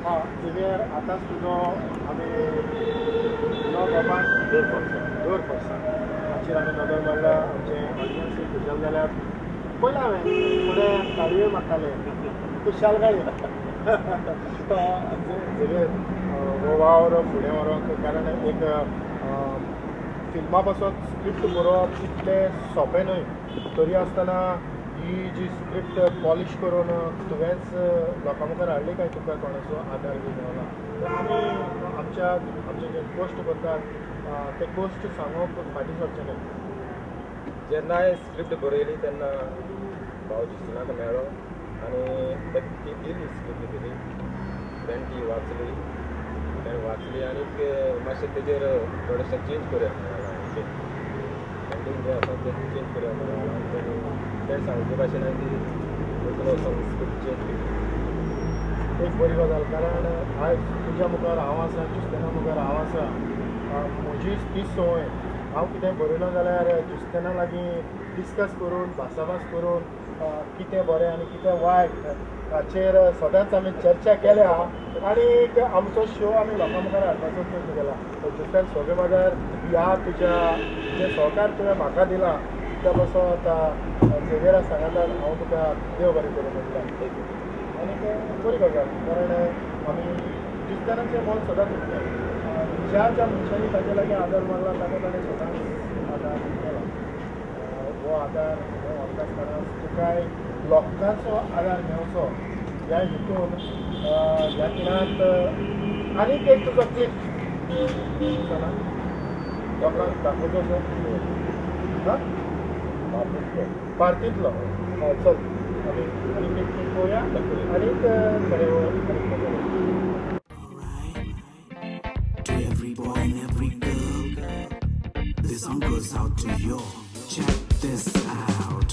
हां झेवियर, आतांच तुजो आमी बाबान दर वर्सा हाचेर आमी नदर मारल्या, आमचे ऑडियन्सूय खुशाल जाल्यार. पयलें हांवें फुडें ताळयो मारताले, खुशालकाय तो झेवियर हो वावर फुडें व्हरूंक, कारण एक फिल्मा पासत स्क्रिप्ट बरोवप तितलें सोंपें न्हय, तरी आसतना ही जी स्क्रिप्ट पॉलिश करून तुवेंच लोकां मुखार हाडली काय तुका कोणाचो आदार बी मेळना? तर आमी आमच्या आमचे जे कश्ट करतात ते कश्ट सांगप फाटीं सरचें न्हय. जेन्ना हांवें स्क्रिप्ट बरयली तेन्ना भाव जुस्तिनाक मेळ्ळो आनी ती दिली, स्क्रिप्ट दिली, तेणें ती वाचली, तेणें वाचली आनी मातशें तेजेर थोडेशें चेंज करुया म्हणून, एंडींग जें आसा तें चेंज करुया म्हणून तेणें सांगचे भाशेन हांवें ती वचून वचून स्क्रिप्ट चेंज केली. एक बरी गजाल, कारण आयज तुज्या मुखार हांव आसा, जुस्तेना मुखार हांव आसा, म्हजी तीच संवय, हांव कितें बरयलो जाल्यार जुस्तेना लागीं डिस्कस करून, भासाभास करून कितें बरें आनी कितें वायट हाचेर सदांच आमी चर्चा केल्या आनी आमचो शो आमी लोकां मुखार हाडपाचो प्रयत्न केला. जुस्तेन सोबे बाजार ह्या तुज्या जें सहकार तुवें म्हाका दिलां त्या पासत झेवियरा सांगातान हांव तुका देव बरें करूं म्हणटा. आनी बरी गजाल, कारण आमी जुस्तेनाचें मन सदांच उरता, ज्या ज्या मनशांनी ताजे लागीं आदार मारला ताका ताणें सदांच आदार केला. हो आदार फुडें व्हरता आसतना तुकाय लोकांचो आदार मेळचो ह्या हितून ह्या खिणांत आनीक एक तुजो क्लिप लोकांक दाखोवचो असो हां भारतींतलो. चल आमी आनीक एक क्लिप पळोवया आनीक थोडे आनीक. To every boy and every girl, this song goes out to you. Check this out.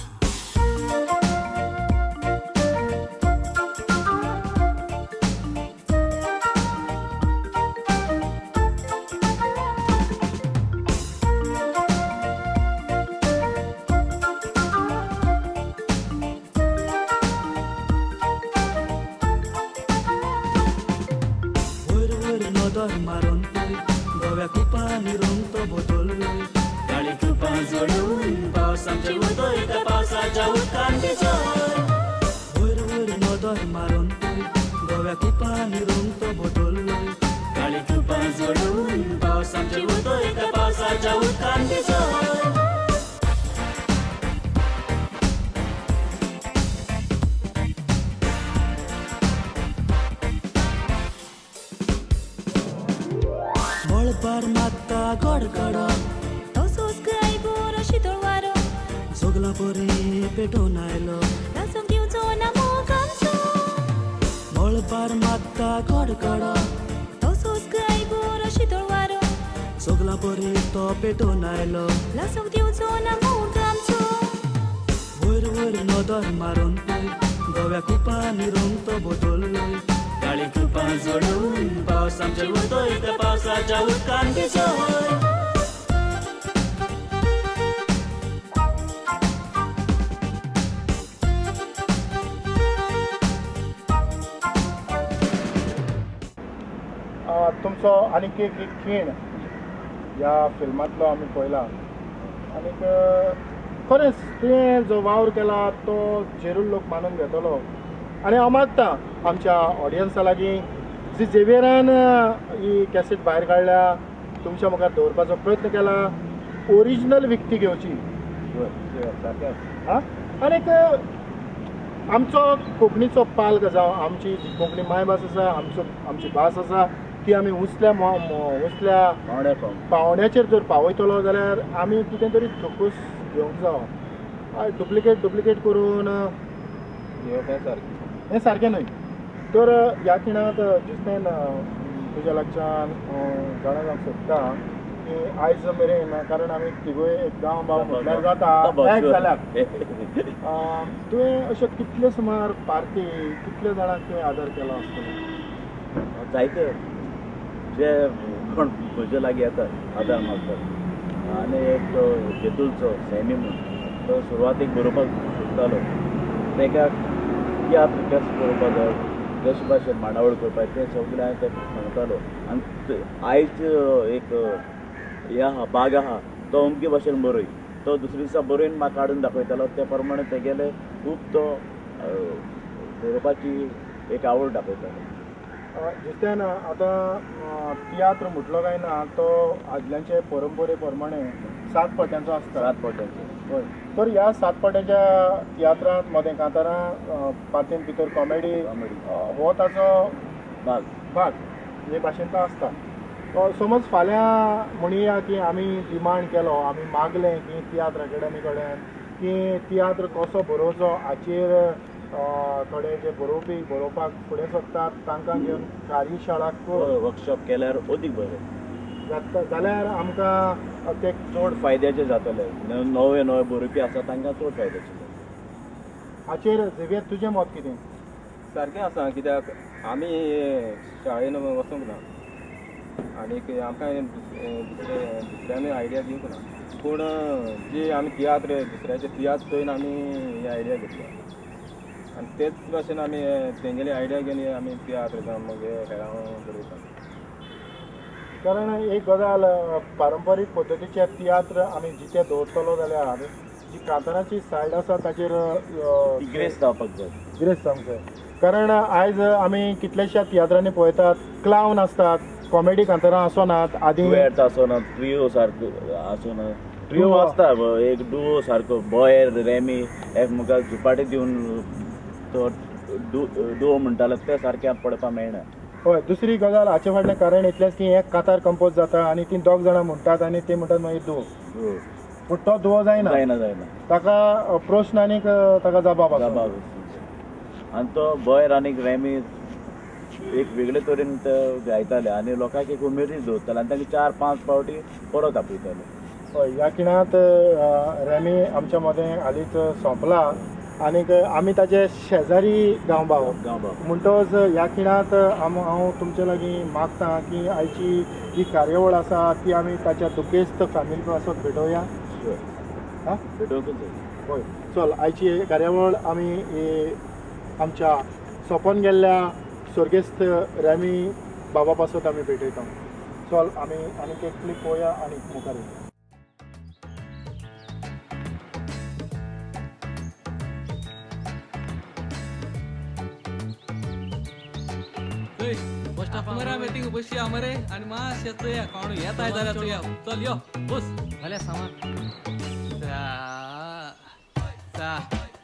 वयर वयर नदर मारून गोव्या कुपांनी रंग तो बदल्लोय, काळी कुपां जोडून पावस आमचेर उदयता, पावसाच्या उदकान भिजय. वयर वयर नदर मारून गोव्या कुपांनी रंग तो बदल्लोय, काळी कुपां जोडून पावस आमचेर उदयता, पावसाच्या उदकान भिजय. मळबार मात्ता गडगडो तसोच काय बरो शितळ वारो, जोगला परे पेटोवन आयलो, लासूंक दिवचो ना मोग आमचो. मळबार मात्ता गडगडो तसोच काय बरो शितळ वारो, जोगला परे तो पेटोवन आयलो, लासूंक दिवचो ना मोग आमचो. वयर वयर नदर मारून गोव्या कुपांनी रंग तो बदल्लोय, काळी कुपां जोडून पावस आमचेर उदयता, पावसाच्या उदकान भिजय. तुमचो आनीक एक खीण ह्या फिल्मांतलो आमी पळयला आनीक खरेंच तुवें जो वावर केला तो जेरूल लोक मानून घेतलो आनी हांव मागता आमच्या ऑडियन्सा लागीं जी झेवियरान ही कॅसेट भायर काडल्या, तुमच्या मुखार दवरपाचो प्रयत्न केला, ओरिजिनल विकती घेवची. हां, आनीक आमचो कोंकणीचो पालक जावं आमची जी कोंकणी मायभास आसा, आमचो आमची भास आसा ती आमी उंचल्या उंचल्या पावंड्याचेर जर पावयतलो जाल्यार आमी कितें तरी ठोकूस घेवंक जावो. डुप्लिकेट डुप्लिकेट करून हें सारकें न्हय. तर ह्या खिणांत जुस्तेन तुज्या लागच्यान जाणा जावंक सोदता की आयज मेरेन, कारण आमी तिगूय एक गांव भाव म्हटल्यार जाता एक जाल्यार, तुवें अशें कितले सुमार पार्टी कितले जाणांक तुवें आदार केला आसतलो? जायते जे कोण म्हजे लागीं येतात आदार मागतात. आनी एक तो जेतूलचो सॅमी म्हूण तो सुरवातेक बरोवपाक सोदतालो, ताका तियात्र केसो बरोवपाक जाय कशे भाशेन मांडावळ करपाक तें सगळें हांवें ताका सांगतालो. आनी आयज एक हें आहा बाग आहा तो अमके भाशेन बरय, तो दुसरे दिसा बरोवन म्हाका काडून दाखयतालो. ते प्रमाणे तेगेले खूब तो बरोवपाची एक आवड दाखयतालो. जुस्त्यान आतां तियात्र म्हटलो काय ना तो आदल्यांचे परंपरे प्रमाणे 7 पट्यांचो आसता. 7 पट्यांचो. हय, तर ह्या 7 पट्यांच्या तियात्रांत मदें कांतारां पातीन भितर कॉमेडी हो ताचो भाग भाग हे भाशेन तो आसता. समज फाल्यां म्हणया की आमी डिमांड केलो, आमी मागलें की तियात्र अकॅडमी कडेन की तियात्र कसो बरोवचो हाचेर थोडे जे बरोवपी बरोवपाक फुडें सरतात तांकां घेवन कार्यशाळा वर्कशॉप केल्यार अदीक बरें जाता जाल्यार आमकां ते चड फायद्याचें जातलें. नवे नवे बरोवपी आसा तांकां चड फायद्याचें जातलें. हाचेर झेवियर तुजें मत कितें? सारकें आसा, कित्याक आमी शाळेन वचूंक ना आनीक आमकां दुसऱ्यानूय आयडिया दिवंक ना, पूण जी आमी तियात्र दुसऱ्याचे तियात्र चोयन आमी ही आयडिया घेतल्या आनी तेच भाशेन आमी तेंगेली आयडिया घेवन आमी तियात्र जावं मागीर हेरां बरयता. कारण एक गजाल, पारंपारीक पद्दतीचे तियात्र आमी जिते दवरतलो जाल्यार जी कांताराची सायड आसा ताचेर ग्रेस जावपाक जाय, ग्रेस जावंक जाय. कारण आयज आमी कितल्याश्या तियात्रांनी पळयतात क्लावन आसतात, कॉमेडी कांतारां आसनात, आदी डुएट आसना, ट्रियो सारको आसना. ट्रियो आसता एक डुओ सारको बॉय रेमी एकमेकाक झुपाटे दिवन तो डुओ म्हणटालो ते सारकें पळोवपाक मेळना. हय, दुसरी गजाल हाचे फाटलें कारण इतलेंच की एक कांतार कंपोज जाता आनी ती दोग जाणां म्हणटात आनी ते म्हणटात मागीर दुवो, पूण तो दुवो जायना जायना जायना ताका प्रश्न आनीक ताका जबाब जबाब. आनी तो बॉयर आनीक रेमी एक वेगळे तरेन ते गायताले आनी लोकांक एक उमेदीच दवरताले आनी तांकां 4-5 फावटी परत आपयताले. हय, ह्या खिणांत रेमी आमच्या मदें हालींच सोंपला आनीक आमी ताचे शेजारी गांवभाव म्हणटच ह्या खिणांत हांव तुमचे लागीं मागता की आयची जी कार्यावळ आसा ती आमी ताच्या दुखेस्त फॅमिली पासत भेटोवया. हां, भेटोवंकच जाय. हय, चल आयची कार्यावळ आमी आमच्या सोंपोन गेल्ल्या स्वर्गेस्त रेमी बाबा पासत आमी भेटयता. चल आमी आनीक एक क्लिप पळोवया आनी मुखार येवया. बसया मरे आनी मातशें चोया कोण येताय जाल्यार चोया. चल यो बस घाल्या सामान.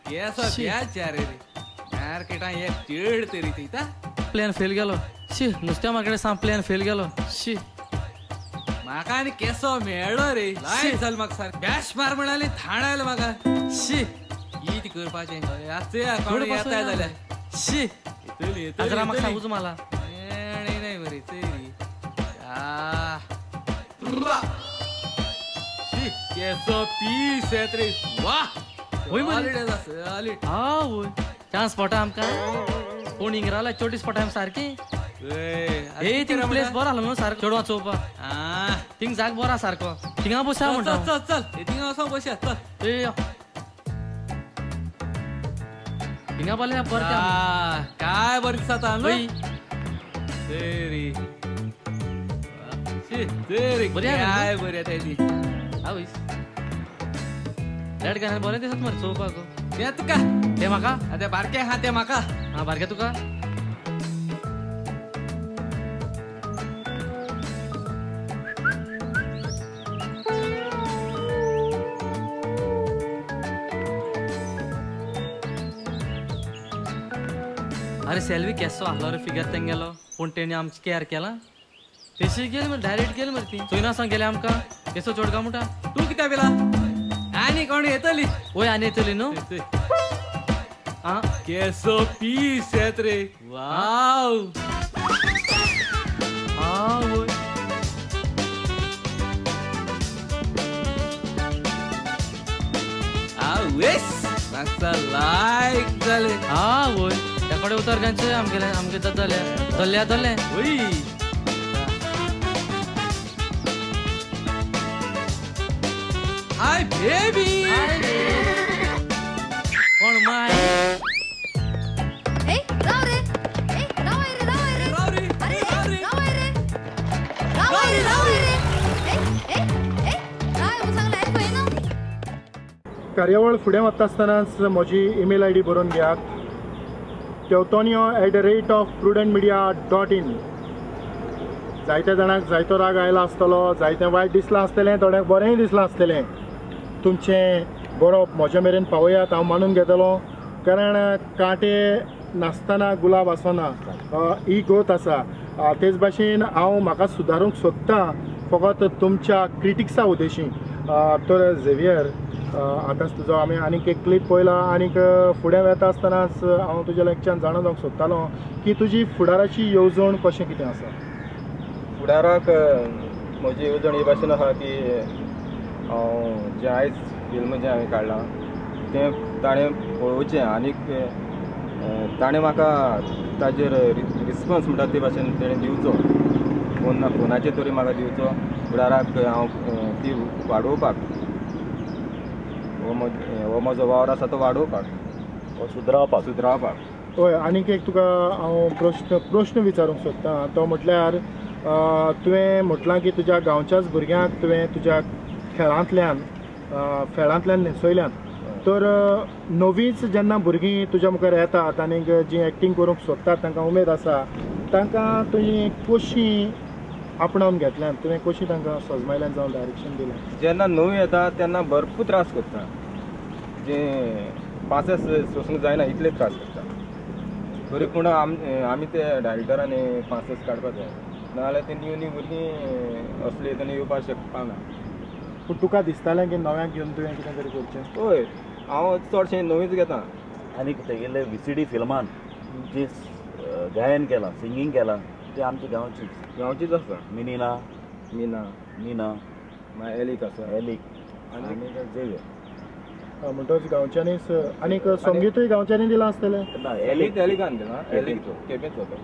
केसो रे मार्केटान एक चेड तरी थंयता. प्लॅन फेल गेलो शी, नुस्त्या मार्केटान साम प्लॅन फेल गेलो शी. म्हाका आनी केसो मेळ्ळो रे, लायन जाल म्हाका सारकें. बॅश मार म्हणाली थाण आयलो म्हाका शी. कितें करपाचें चोया कोण येताय जाल्यार शी. आजरा म्हाका सांगूच मला केसो पीस येत रे. वा हय, चान्स पडटा आमकां. कोण इंग्राला चोटीस पडटा आमकां सारकी. ए थिंग प्लेस बरो आसलो न्हू सारको चेडवां चोवपाक. थिंग जाग बरो आसा सारको, थिंगा बसया म्हणटा. चल चल थिंगा वचोन बसया चल. ए यो थिंगा बरें बरें काय बरें दिसता न्हू. तरी तरी काय बरी आतां ती. आवयस रेड गाण्यार बरें दिसत मरे चोवपाक. तें तुका तें म्हाका तें बारकें आहा तें म्हाका. आं बारकें तुका. अरे सेल्वी केसो आहलो रे फिगर तेंगेलो, पूण तेणी आमची केअर केला. तेशी गेली मरे, डायरेक्ट गेली मरे ती. चोयना सांग गेले आमकां केसो चोडगा म्हणटा. तूं कित्याक भिला? आनी कोण येतली? वय आनी येतली न्हू. आं केसो पीस येत रे. वाव आं वय आवयस म्हाका लायक जालें. आं वय त्या कडेन उतर घालचें आमगेलें आमगे जालें धरल्या धरलें. वय हाय बेबी. कोण my? ए राव रे. ए कार्यावळ फुडें वता आसतनाच म्हजी ईमेल I D बरोवन घेयात, teotonio@prudentmedia.in. जायत्या जाणांक जायतो राग आयला आसतलो, जायतें वायट दिसलां आसतलें, थोड्यांक बरेंय दिसलां आसतलें. तुमचें बरोवप म्हज्या मेरेन पावयात, हांव मानून घेतलो, कारण कांटे नासतना गुलाब आसना, ही गोत आसा. तेच भाशेन हांव म्हाका सुदारूंक सोदतां फकत तुमच्या क्रिटिक्सा उद्देशी. तर झेवियर, आतांच तुजो आमी आनीक एक क्लिप पळयला आनीक फुडें वेता आसतनाच हांव तुज्या लागच्यान जाणा जावंक सोदतालो की तुजी फुडाराची येवजण कशें कितें आसा. फुडाराक म्हजी येवजण ही भाशेन आसा की हांव जें आयज फिल्म जें हांवें काडलां तें ताणें पळोवचें आनीक ताणें म्हाका ताजेर रिस्पोन्स म्हणटा ते भाशेन तेणें दिवचो, फोनाचेर तरी म्हाका दिवचो. फुडाराक हांव ती वाडोवपाक, हो म्हजो वावर आसा तो वाडोवपाक, सुदरावपाक सुदरावपाक. हय, आनीक एक तुका हांव प्रश्न विचारूंक सोदतां, तो म्हटल्यार तुवें म्हटलां की तुज्या गांवच्याच भुरग्यांक तुवें तुज्या खेळांतल्यान फेळांतल्यान न्हेसयल्यात, तर नवीच जेन्ना भुरगीं तुज्या मुखार येतात आनीक जीं एक्टींग करूंक सोदतात, तांकां उमेद आसा, तांकां तुजी कशी आपणावन घेतल्यान, तुवें कशी तांकां सजमायल्यान जावं डायरेक्शन दिलें? जेन्ना नवी येता तेन्ना भरपूर त्रास करता, जे पासस सोसूंक जायना इतले त्रास करता. तरी पूण आमी ते डायरेक्टरांनी पासस काडपाक जाय, नाजाल्यार ते न्यू न्यू भुरगीं असले हितून येवपाक शकपाना. पूण तुका दिसतालें की नव्याक घेवन तुवें कितें तरी करचें? हय, हांव चडशें नवीच घेता. आनी तेगेले VCD फिल्मान जे गायन केलां, सिंगींग केलां, ते आमच्या गांवचीच गांवचीच आसा. मिनीना, मीना, मीना, मागीर एलीक आसा, एलीक आनी झेवियर. म्हणटच गांवच्यांनीच. आनीक संगीतूय गांवच्यांनी दिलां आसतलें? ना, एलीक एलिकान दिलां, एलीक केपेंचो तो.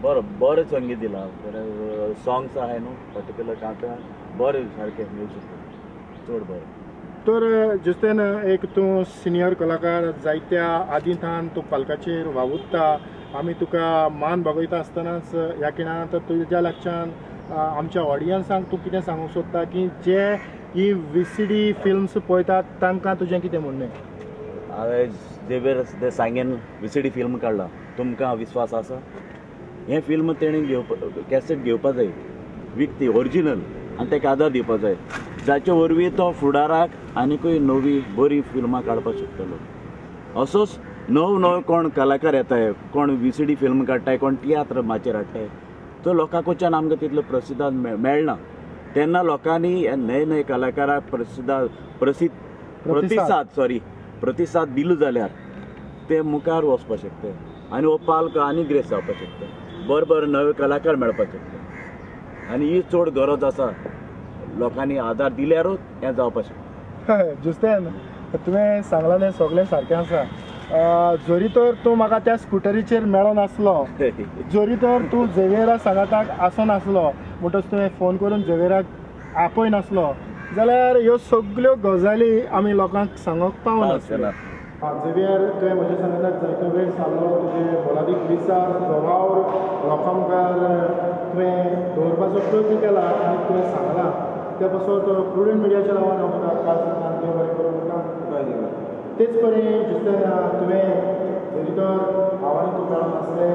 बरो बरें संगीत दिलां, बरें सॉंग्स आहाय न्हू पर्टिक्युलर कांता बरें सारकें म्युजीक चड बरें. तर जुस्तेन, एक तूं सिनियर कलाकार, जायत्या आदीं थावन तूं पालकाचेर वावुरता, आमी तुका मान बागयता आसतनाच ह्या खिणांत तुज्या लागच्यान आमच्या ऑडियन्सांक तूं कितें सांगूंक सोदता की जे ही VCD films पळयतात तांकां तुजें कितें म्हणणें? हांवें झेवियर देसांगेन VCD film काडला, तुमकां विस्वास आसा? हें फिल्म तेणें घेवपा, कॅसेट घेवपा जाय विकती ओरिजिनल, आनी ताका आदार दिवपा जाय, जाचे वरवीं तो फुडाराक आनीकूय नवी बरी फिल्मां काडपाक शकतलो. असोच नव नव कोण कलाकार येताय, कोण VCD film काडटाय, कोण तियात्र माचयेर हाडटाय, तो लोकां कडच्यान आमकां तितलो प्रसिद्ध मेळना. तेन्ना लोकांनी ह्या नवे नवे कलाकाराक प्रतिसाद दिलो जाल्यार ते मुखार वचपाक शकता आनी हो पालक आनी ग्रेस जावपाक शकता, बरें बरें नवे कलाकार मेळपाक शकता. आनी ही चड गरज आसा, लोकांनी आदार दिल्यारूच हें जावपाक शकता. जुस्तेन, तुवें सांगलां तें सगळें सारकें आसा. जरी तर तूं म्हाका त्या स्कुटरीचेर मेळो नासलो, जरी तर तूं झेवियरा सांगाताक आसनासलो, म्हणटच तुवें फोन करून झेवियराक आपय नासलो जाल्यार ह्यो सगल्यो गजाली आमी लोकांक सांगूंक पावनासल्यो. झेवियर, तुवें म्हज्या सांगाताक जायतो वेळ सारलो, तुजे मोलादीक विचार, तुजो वावर लोकां मुखार तुवें दवरपाचो प्रयत्न केला आनी तुवें सांगलां, त्या पासत प्रुडंट मिडियाच्या नांवान हांव तुका काळजांतल्यान देव बरें करूं म्हणटा. तेच परी जुस्तेन, तुवें जरी तर हांव आनी तूं मेळोन आसलें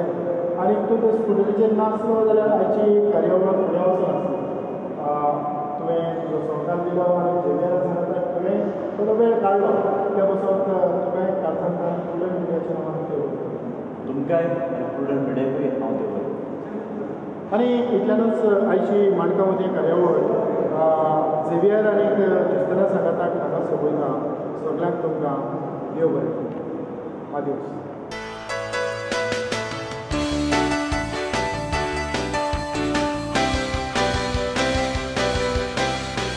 आनी तूं ते स्कुटरीचेर नासलो जाल्यार आयची कार्यावळ फुडें वचनासली. तुवें तुजो सहकार दिलो आनी झेवियरा सांगाताक तुवें थोडो वेळ काडलो, त्या पासत तुवें काळजांतल्यान प्रुडंट मिडियाच्या नांवान देव बरें करूं. तुमकांय प्रुडंट मिडियाकूय हांव देव बरें. आनी इतल्यानूच आयची माणकां मदीं कार्यावळ झेवियर आनी जुस्तेना सांगाताक हांगा सोंपयता. सगल्यांक तुमकां देव बरें करूं. आदिओस.